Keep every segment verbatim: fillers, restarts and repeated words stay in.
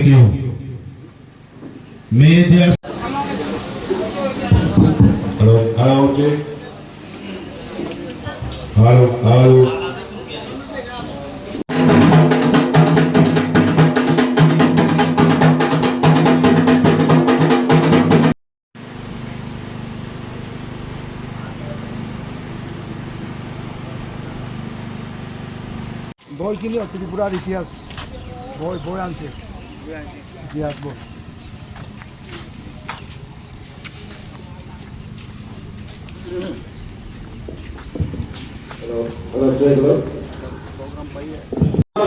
Media. Hello, hello, check. Hello, hello. Boi kini o Tripura itihas. Boi, boi anse. Itihas boi. Hello, hello, hello.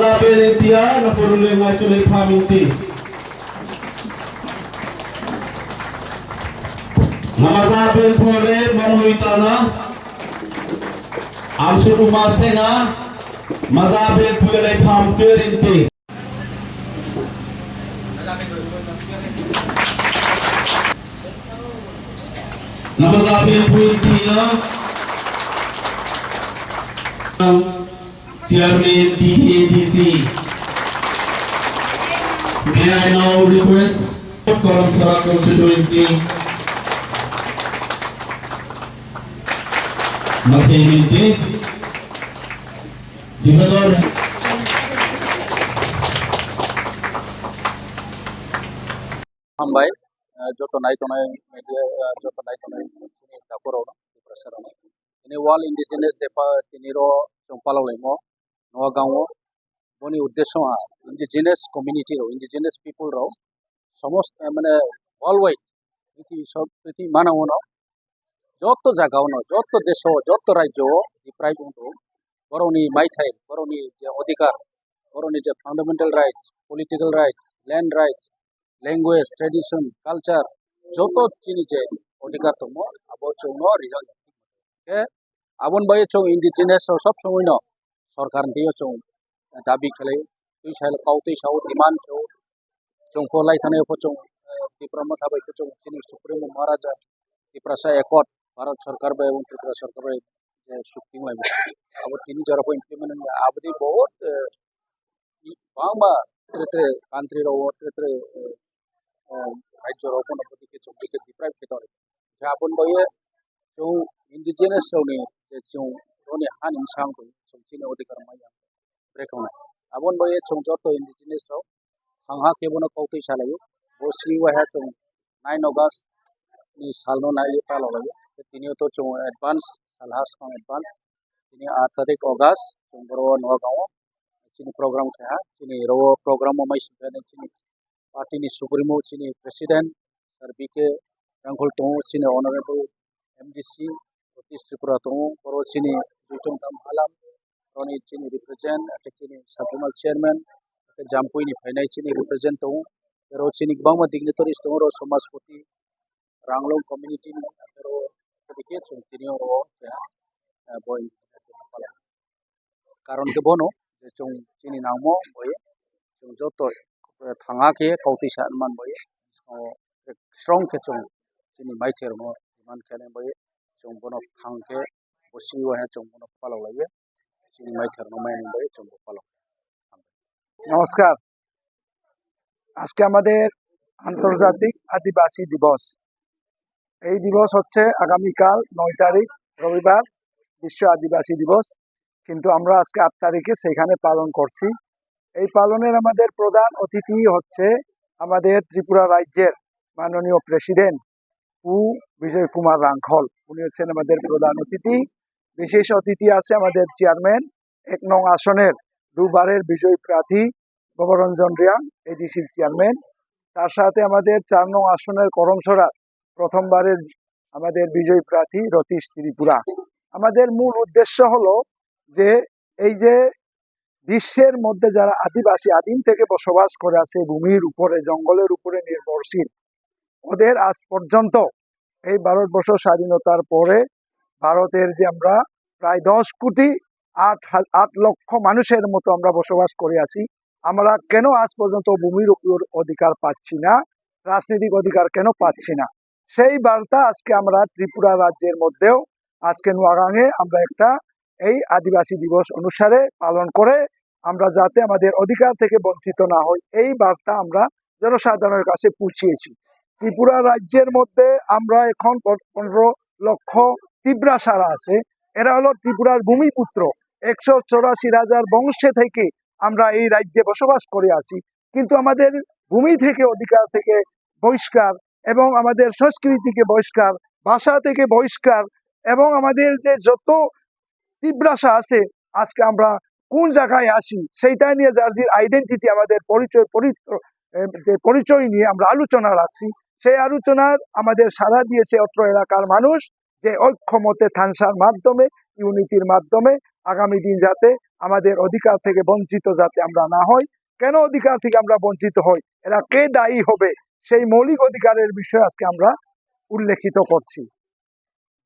Sa pele tia na porule ngai chule phaminti. Namasa ben phone mamui tana. Amsuk uma senga. Maza ben puyale pham kerinti. Namasa ben puyinti na. Chairman T T A D C. May I now request Karamsara constituency. Mate Minte. Developer. Hambai, eh, joto nai tongnai media, eh, joto nai tongnai chini takhorok, Tiprasa rok. Ini World Indigenous Day pa tini ro chwng palok laimo, Noagang o. Boni uddesho ha indigenous community rok, indigenous people rok, somost, eh, mane worldwide, prithibi sob, prithibi mana ono, joto jaga ono, joto desh o, joto rajyo o deprive wngtong. Borokni maithai, borokni je odhikar, borokni je fundamental rights, political rights, land rights, language, tradition, culture, joto chini je odhikar tongmo, abo chwngno rijak. Khe aboni bagwi chwng indigenous rok sob somoi no sorkar ni thwiyo chwng dabi khlai, twi sa kau twi sao demand khe o chwng pho lai thani pho chwng, eh, Tipra Motha bai khe chwng chini Supremo Maharaja Tiprasa Accord Bharat Sorkar bai ebong Tripura Sorkar bai je chukti wnglaimani abo tini jora pho implement wngya. Aboni bahut, eh, bangma tre tre country rok o tre tre, eh, eh, rajyo rok bono bwtwi khe chwng bwkhe deprive khe tonglaio. Khe aboni bagwi chwng indigenous rokni je chwng roni hani bwskango chwng chini odhikar manya bwrwi tongnai. Aboni bagwi chwng joto indigenous rok thang ha khe bono kok twi salaio. Bo swi waiha chwng nine August ni salno naiwi palok laio. Tei tini o to chwng advance, salha swkang advance. Tini aat tarik August, chwng boro o Noagang o chini program khe ha. Chini oro o program o mai swijak nai chini party ni supremo, chini president, Sir B K Rangkhol tongo, chini honorable M D C, North East Tripura tongo, oro chini Duitong Dam Halam, roni chini represent, ake chini sub zonal chairman, ake Jampui ni phainai chini represent tongo, oro chini kwbangma dignitaries tongo, oro Somajpati, Ranglong community ni, ake oro, ake dikhe chwng tini oro keha, eh, bo indigenous day palai. Karon khe bono je chwng chini nangmo bai chwng joto, eh, thang ha khe kok twi sa man bai, o, strong khe chwng chini maithai rokno demand khe nai bai chwng bono thang khe bo swi waiha chwng bono palok laiwi chini maithai rokno maya nai bai chwng bo palok. নমস্কার। আজকে আমাদের আন্তর্জাতিক আদিবাসী দিবস। এই দিবস হচ্ছে আগামীকাল নয় তারিখ রবিবার, বিশ্ব আদিবাসী দিবস। কিন্তু আমরা আজকে আট তারিখে সেইখানে পালন করছি। এই পালনের আমাদের প্রধান অতিথি হচ্ছে আমাদের ত্রিপুরা রাজ্যের মাননীয় প্রেসিডেন্ট পু বিজয় কুমার রাংখল, উনি হচ্ছেন আমাদের প্রধান অতিথি। বিশেষ অতিথি আছে আমাদের চেয়ারম্যান এক নং আসনের দুবারের বিজয়ী প্রার্থী ভবরঞ্জন রিয়াং, এডিসির চেয়ারম্যান। তার সাথে আমাদের চার নং আসনের করমছড়ার প্রথমবারের আমাদের বিজয়ী প্রার্থী রতীশ ত্রিপুরা। আমাদের মূল উদ্দেশ্য হলো যে এই যে বিশ্বের মধ্যে যারা আদিবাসী আদিম থেকে বসবাস করে আছে ভূমির উপরে, জঙ্গলের উপরে নির্ভরশীল, ওদের আজ পর্যন্ত এই ভারতবর্ষ স্বাধীনতার পরে ভারতের যে আমরা প্রায় দশ কোটি আট হা-, আট লক্ষ মানুষের মতো আমরা বসবাস করে আছি, আমরা কেন আজ পর্যন্ত ভূমির উপর অধিকার পাচ্ছি না, রাজনৈতিক অধিকার কেন পাচ্ছি না? সেই বার্তা আজকে আমরা ত্রিপুরা রাজ্যের মধ্যেও আজকে নোয়াগাঙে আমরা একটা এই আদিবাসী দিবস অনুসারে পালন করে আমরা যাতে আমাদের অধিকার থেকে বঞ্চিত না হই, এই বার্তা আমরা জনসাধারণের কাছে পৌঁছিয়েছি। ত্রিপুরা রাজ্যের মধ্যে আমরা এখন প-, পনেরো লক্ষ তিব্রাসারা আছে, এরা হলো ত্রিপুরার ভূমিপুত্র। একশো চৌরাশি রাজার বংশে থেকে আমরা এই রাজ্যে বসবাস করে আছি, কিন্তু আমাদের ভূমি থেকে, অধিকার থেকে বহিষ্কার এবং আমাদের সংস্কৃতিকে বহিষ্কার, ভাষা থেকে বহিষ্কার এবং আমাদের যে যত তিব্রাসা আছে, আজকে আমরা কোন জায়গায় আছি, সেইটা নিয়ে যার যে আইডেন্টিটি, আমাদের পরিচয়, পরি-, এ, যে পরিচয় নিয়ে আমরা আলোচনা রাখছি, সেই আলোচনার আমাদের সাড়া দিয়েছে অত্র এলাকার মানুষ, যে ঐক্যমতে থানসার মাধ্যমে, ইউনিটির মাধ্যমে আগামী দিন যাতে আমাদের অধিকার থেকে বঞ্চিত যাতে আমরা না হই। কেন অধিকার থেকে আমরা বঞ্চিত হই, এরা কে দায়ী হবে, সেই মৌলিক অধিকারের বিষয়ে আজকে আমরা উল্লেখিত করছি।